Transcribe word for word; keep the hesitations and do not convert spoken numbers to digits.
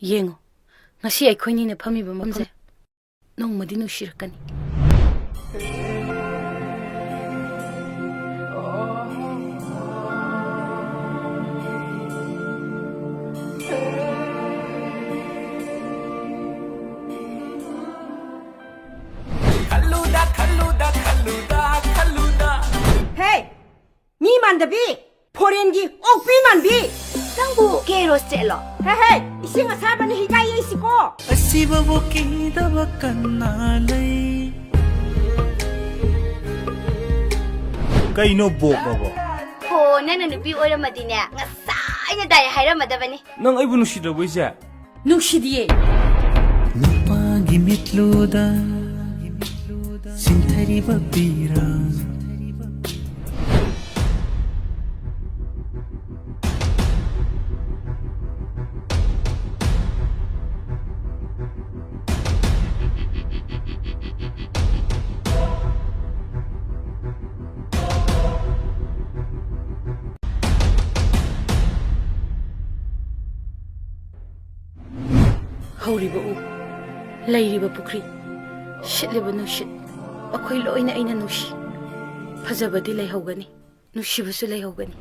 ꯌꯦꯡꯉꯨ, ꯉꯁꯤ ꯑꯩꯈꯣꯏꯅꯤꯅ ꯐꯝꯃꯤꯕ ꯃꯐꯝꯁꯦ ꯅꯣꯡꯃꯗꯤ ꯅꯨꯡꯁꯤꯔꯛꯀꯅꯤ꯫ ꯈꯜꯂꯨꯗ, ꯈꯜꯂꯨꯗ, ꯈꯜꯂꯨꯗ, ꯈꯜꯂꯨꯗ꯫ ꯍꯦ! ꯃꯤ ꯃꯥꯟꯗꯕꯤ! ꯐꯣꯔꯦꯟꯒꯤ ꯑꯣꯛꯄꯤ ꯃꯥꯟꯕꯤ! ꯅꯪꯕꯨ ꯀꯦꯔꯣꯁ ꯆꯦꯠꯂꯣ? ꯍꯦ, ꯍꯦ! ꯏꯁꯤꯡ ꯑꯁꯥꯕꯅ ꯍꯤꯒꯥꯏ ꯌꯩꯁꯤꯀꯣ! ꯑꯁꯤꯕꯕꯨ ꯀꯤꯗꯕ ꯀꯅꯥ ꯂꯩ? ꯀꯩꯅꯣ ꯕꯣꯛ ꯑꯕꯣ? ꯍꯣ, ꯅꯪꯅ ꯅꯨꯄꯤ ꯑꯣꯏꯔꯝꯃꯗꯤꯅꯦ, ꯉꯁꯥꯏꯅ ꯗꯥꯏꯔꯦꯛ ꯍꯥꯏꯔꯝꯃꯗꯕꯅꯤ꯫ ꯅꯪ ꯑꯩꯕꯨ ꯅꯨꯡꯁꯤꯗ꯭ꯔꯕꯣ, ꯏꯆꯦ? ꯅꯨꯡꯁꯤꯗꯤꯌꯦ꯫ ꯅꯨꯄꯥꯒꯤ ꯃꯤꯠꯂꯨꯗ ꯁꯤꯟꯊꯔꯤꯕ ꯄꯤꯔꯥꯡ꯫ ꯍꯧꯔꯤꯕ ꯎ, ꯂꯩꯔꯤꯕ ꯄꯨꯈ꯭ꯔꯤ, ꯁꯤꯠꯂꯤꯕ ꯅꯨꯡꯁꯤꯠ, ꯑꯩꯈꯣꯏ ꯂꯣꯏꯅ ꯑꯩꯅ ꯅꯨꯡꯁꯤ꯫ ꯐꯖꯕꯗꯤ ꯂꯩꯍꯧꯒꯅꯤ, ꯅꯨꯡꯁꯤꯕꯁꯨ ꯂꯩꯍꯧꯒꯅꯤ꯫